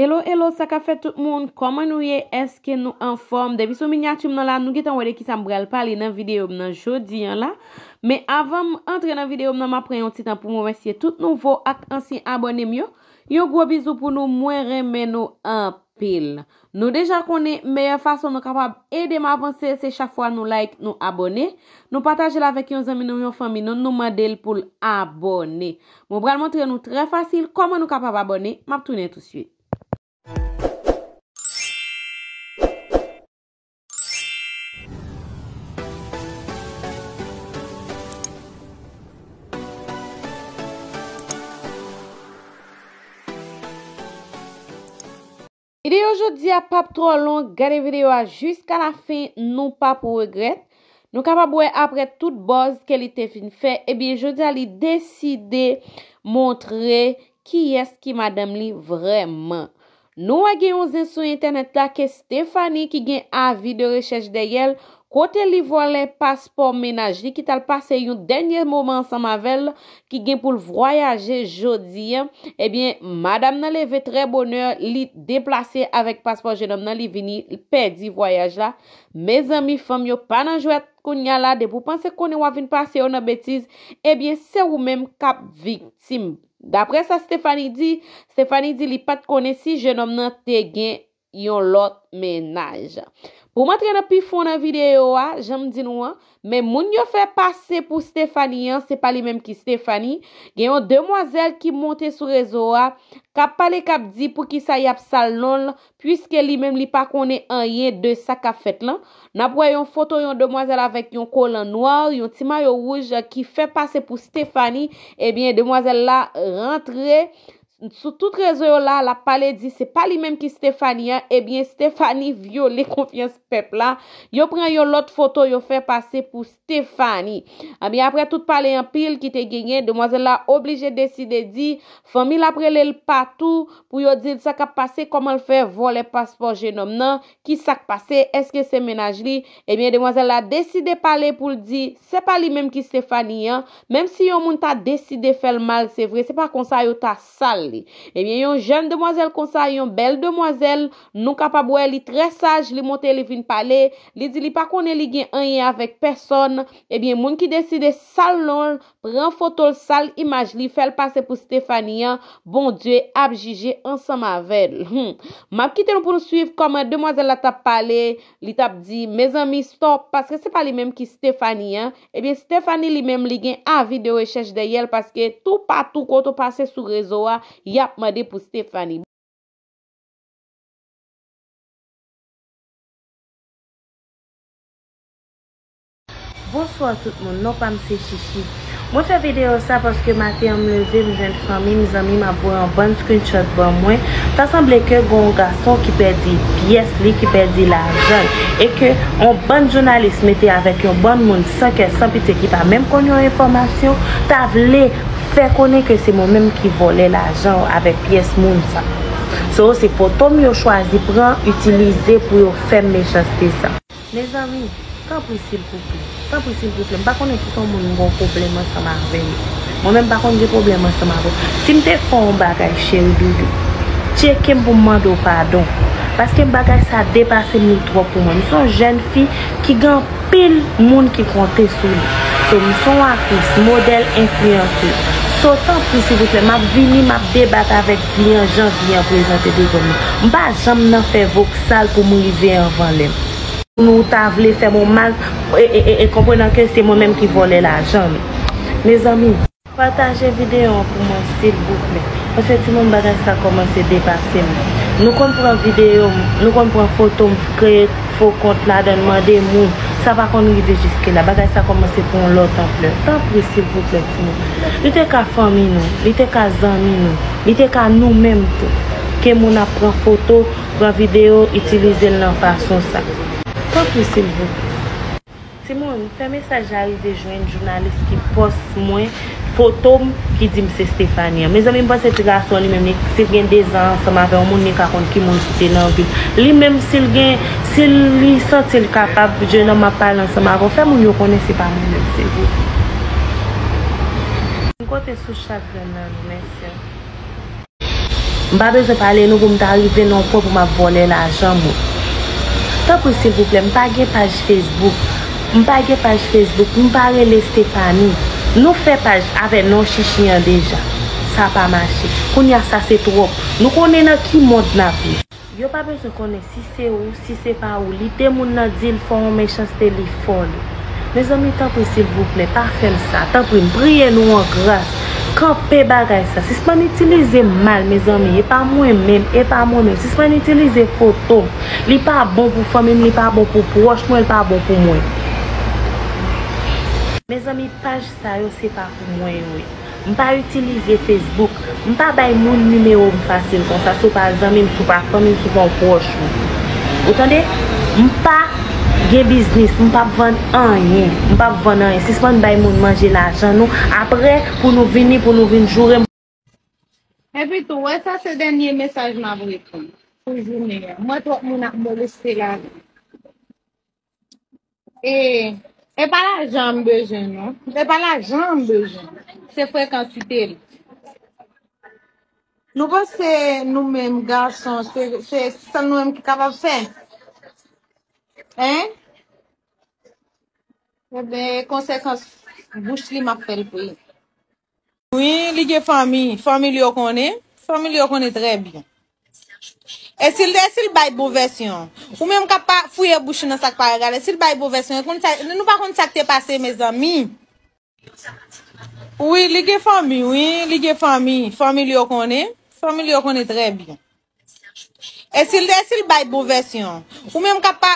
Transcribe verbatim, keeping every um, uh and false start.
Hello, hello, sa k ap fèt tout moun? Kòman nou ye? Èske nou anfòm? Depi sou minyati m nan la, nou gentan wè de kisa m pral pale nan videyo m nan jodi a la. Men avan m antre nan videyo m nan, m ap pran yon ti tan pou m remèsye tout nouvo ak ansyen abòne m yo. Yon gwo bizou pou nou, mwen renmen nou anpil. Nou deja konnen meyè fason nou kapab ede m avanse, se chak fwa nou like, nou abòne, nou pataje l avèk yon zanmi nou, yon fanmi nou, nou mande l pou l abòne. Mwen pral montre nou trè fasil kòman nou kapab abòne. M ap tounen tousuit. Videyo jodi a p ap twò long, gade videyo a jiska la fen, nou p ap regrèt. Nou kapab wè aprè tout buzz ke li te fin fè, ebyen jodi a li deside montre kiyès ki madanm li vrèman. Nou wè gen yon zen sou entènèt la ke Stephanie ki gen avi de rechèch dèyè l, kote li vòlè paspò mennaj li ki t al pase yon dènye moman ansanm avè l, ki gen pou l vwayaje jodi a. Ebyen, madanm nan leve trè bonè, li deplase avèk paspò jenòm nan, li vini pèdi vwayaj la. Mezanmi, fanm yo pa nan jwèt kounye a la, depi w panse konnen w ap vin pase yo nan betiz, ebyen, se ou menm k ap viktim. Daprè sa Stephanie di, Stephanie di li pa t konnen si jenòm nan te gen yon lòt mennaj. Pou m antre nan pi fon nan videyo a, jan m di nou an, men moun yo fè pase pou Stephanie an, se pa li menm ki Stephanie. Gen yon demwazèl ki monte sou rezo a, k ap pale, k ap di poukisa y ap sal non l, piske li menm li pa konnen anyen de sa k ap fèt lan. N ap wè yon foto yon demwazèl avèk yon kolan nwa, yon ti mayo wouj ki fè pase pou Stephanie. Ebyen, demwazèl la rantre sou tout rezo yo la, l ap pale di se pa li menm ki Stephanie an. Ebyen, Stephanie vyole konfyans pèp la. Yo pran yon lòt foto, yo fè pase pou Stephanie. Ebyen, aprè tout pale anpil ki te genyen, demwazèl la oblije deside di fanmi l ap rele l patou pou yo di l sa k ap pase, kòman l fè vòlè paspò jenòm nan, ki sa k pase, èske se mennaj li? Ebyen, demwazèl la deside pale pou l di se pa li menm ki Stephanie an, menm si yon moun ta deside fè l mal, se vre, se pa konsa yo ta sal li. Ebyen, yon jèn demwazèl konsa, yon bèl demwazèl, nou kapab wè li trè saj, li monte, li vin pale, li di li pa konnen li gen anyen avèk pèsòn. Ebyen, moun ki deside sal non l, pran foto l, sal imaj li, fè l pase pou Stephanie an, Bondye ap jije ansanm avè l. Hmm. M ap kite nou pou nou swiv kòman demwazèl la t ap pale, li t ap di, mezanmi, stop, paske se pa li menm ki Stephanie an. Ebyen, Stephanie li menm, li gen avi de rechèch dèyè l, paske toupatou kote w pase sou rezo a, y ap mande pou Stephanie. Bonswa tout moun, non pa m se Chichi. Mwen fè videyo sa paske maten an m leve, m jwenn fanmi m, zanmi m ap voye yon bann screenshot ban mwen. Ta sanble ke gen yon gason ki pèdi pyès li, ki pèdi lajan l. E ke yon bann jounalis mete avèk yon bann moun san kè, san pitye, ki pa menm konn yon enfòmasyon, ta vle fè konnen ke se mwen menm ki vòlè lajan avèk pyès moun sa. So, se foto m yo chwazi pran, itilize pou yo fè m mechanste sa. Mezanmi, tanpri silvouplè, tanpri silvouplè, m pa konnen si se yon moun m gen yon pwoblèm ansanm avè l. Mwen menm m pa konn gen pwoblèm ansanm avè w. Si m te fè w yon bagay, cheri doudou, tcheke m pou m mande w padon. Paske bagay sa depase m, li twòp pou mwen. M se yon jèn fi ki gen anpil moun ki konte sou li. So, m se yon aktris, modèl, enfliyansez. So, tanpri, silvouplè, m ap vini, m ap debat avèk vi an, jan vi an prezante devan nou. M pa janm nan fè voksal pou m rive anvan lè m. Nou ta vle fè m yon mal, e, e, e, e konprenan ke se mwen menm ki vòlè lajan nou. Mezanmi, pataje videyo an pou mwen, silvouplè. Paske timoun, bagay sa kòmanse depase m. Nou konn pran videyo m, nou konn pran foto m, kreye fo kont ladan l, mande moun. Sa pa konn rive jiske la. Bagay sa kòmanse pran yon lòt anplè. Tanpri, silvouplè, timoun. Li te ka fanmi nou, li te ka zanmi nou, li te ka nou menm tou. Ke moun ap pran foto, pran videyo, itilize l nan fason sa. Tanpri, silvouplè. Timoun, fè mesaj la rive jwenn jounalis ki pòs mwen foto m ki di m se Stephanie an. Mezanmi, m panse ti gason an li menm, li, si l gen de zan ansanm avè yon moun, li ka konn ki moun ki te nan vi l. Li menm, si l gen, si li santi l kapab, jennonm ap pale ansanm avè w, fè moun yo konnen se pa mwen menm, silvouplè. M konte sou chak grenn nan nou, mèsi. M pa bezwen pale nou pou m ta rive nan yon pwen pou m ap vòlè lajan moun. Tanpri, silvouplè, m pa gen paj Facebook. M pa gen paj Facebook, m pa rele Stephanie. Nou fè paj avè non Chichi an deja. Sa pa mache. Kounye a sa se twòp. Nou konnen nan ki mond n ap viv. Yo pa bezwen konnen si se ou, si se pa ou. Li demoun nan di l fè yon mechanste, li fè l. Mezanmi, tanpri, silvouplè, pa fè m sa. Tanpri, m priye nou an gras. Kanpe bagay sa. Sispann itilize m mal, mezanmi. E pa mwen menm, e pa mwen menm. Sispann itilize foto m. Li pa bon pou fanmi m, li pa bon pou pwòch mwen, li pa bon pou mwen. Mezanmi, paj sa yo se pa pou mwen yo ye. M pa itilize Facebook. M pa bay moun nimewo m fasil konsa. Si w pa zanmi m, si w pa fanmi m, si w pa yon pwòch mwen. Ou tande? M pa gen biznis. M p ap vann anyen. M p ap vann anyen. Sispann bay moun manje lajan nou. Apre, pou nou vini, pou nou vin joure m. Epi tou, wè sa se dènye mesaj m ap reponn pou jounen an. M wè twòp moun ap moleste lavi. E, e pa lajan m bezwen, non. E pa lajan m bezwen. Se frekansite l. Nou panse nou menm gason, se, se sèl nou menm ki kapab fè? Hein? Ebyen, konsekans bouch li, m ap fè l peye. Wi, li gen fanmi. Fanmi li yo konnen. Fanmi li yo konnen trè byen. E si l, e si l bay bon vèsyon? Ou menm k ap pa fouye bouch ou nan sa k pa regade. Si l bay bon vèsyon, e konn sa, nou pa konn sa k te pase, mezanmi. Wi, li gen fanmi, wi, li gen fanmi. Fanmi li yo konnen. Fanmi li yo konnen trè byen. E si l, e si l bay bon vèsyon? Ou menm k ap pa